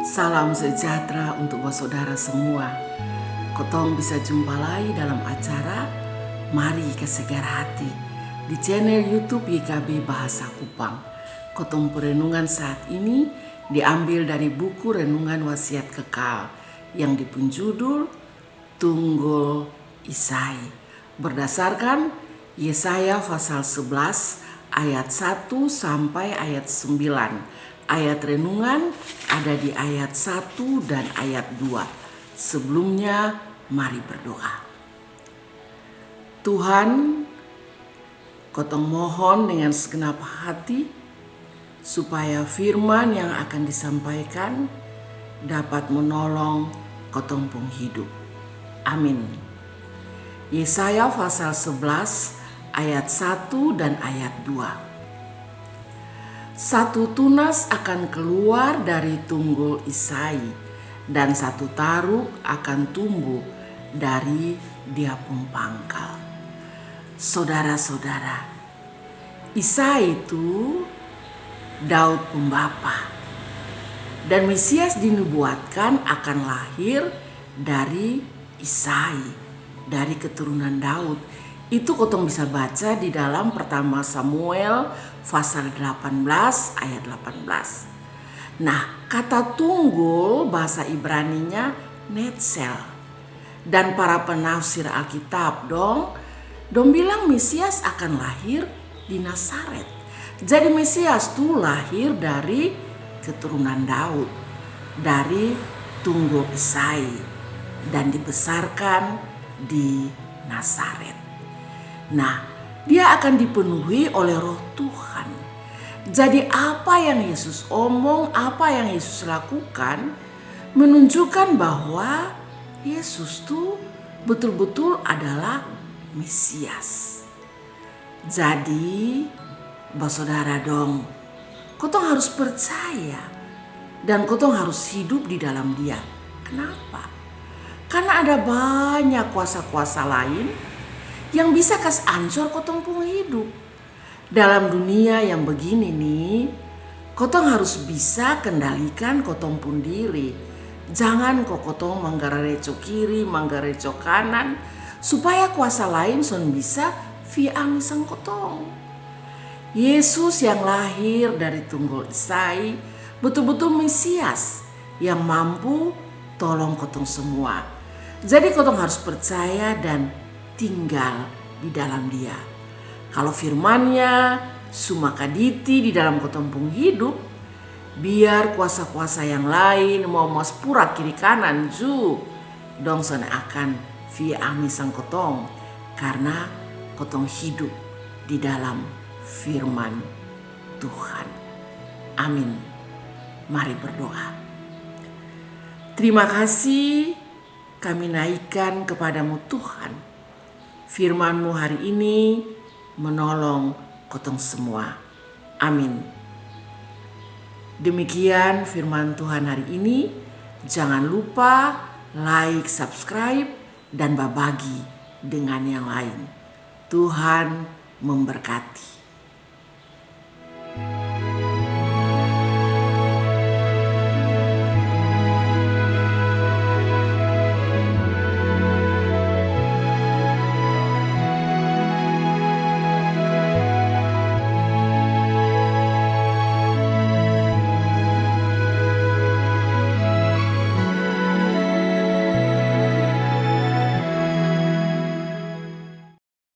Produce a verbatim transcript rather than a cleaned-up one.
Salam sejahtera untuk basodara semua. Kotong bisa jumpa lai dalam acara Mari Kasagar Hati di channel YouTube Y K B Bahasa Kupang. Kotong perenungan saat ini diambil dari buku Renungan Wasiat Kekal yang dipunjudul Tunggul Isai. Berdasarkan Yesaya pasal sebelas ayat satu sampai ayat sembilan. Ayat renungan ada di ayat satu dan ayat dua. Sebelumnya, mari berdoa. Tuhan, kotong mohon dengan segenap hati supaya firman yang akan disampaikan dapat menolong kotong pung hidup. Amin. Yesaya pasal sebelas ayat satu dan ayat dua. Satu tunas akan keluar dari tunggul Isai, dan satu taruk akan tumbuh dari dia pung pangkal. Sodara-sodara, Isai tu Daud pung bapa. Dan Mesias dinubuatkan akan lahir dari Isai, dari keturunan Daud. Itu kotong bisa baca di dalam Pertama Samuel pasal delapan belas ayat delapan belas. Nah, kata tunggul bahasa Ibraninya netzel. Dan para penafsir Alkitab dong, dong bilang Mesias akan lahir di Nazaret. Jadi Mesias tu lahir dari keturunan Daud, dari tunggul Isai, dan dibesarkan di Nazaret. Nah, dia akan dipenuhi oleh Roh Tuhan. Jadi apa yang Yesus omong, apa yang Yesus lakukan, menunjukkan bahwa Yesus tu betul-betul adalah Mesias. Jadi, basodara dong, kotong harus percaya dan kotong harus hidup di dalam Dia. Kenapa? Karena ada banyak kuasa-kuasa lain yang bisa kas ancor kotong pung hidup. Dalam dunia yang begini ni, kotong harus bisa kendalikan kotong pung diri. Jangan ko kotong manggarareco kiri, manggarareco kanan, supaya kuasa lain son bisa fia ami sang kotong. Yesus yang lahir dari tunggul Isai betul-betul Mesias yang mampu tolong kotong semua. Jadi kotong harus percaya dan tinggal di dalam Dia. Kalau firman-Nya su makaditi di dalam kotong pung hidup, biar kuasa-kuasa yang lain mau maspura kiri kanan ju, dong son akan fia ami sang kotong, karena kotong hidup di dalam firman Tuhan. Amin. Mari berdoa. Terima kasih kami naikkan kepada-Mu, Tuhan. Firman-Mu hari ini menolong kotong semua. Amin. Demikian firman Tuhan hari ini. Jangan lupa like, subscribe, dan babagi dengan yang lain. Tuhan memberkati.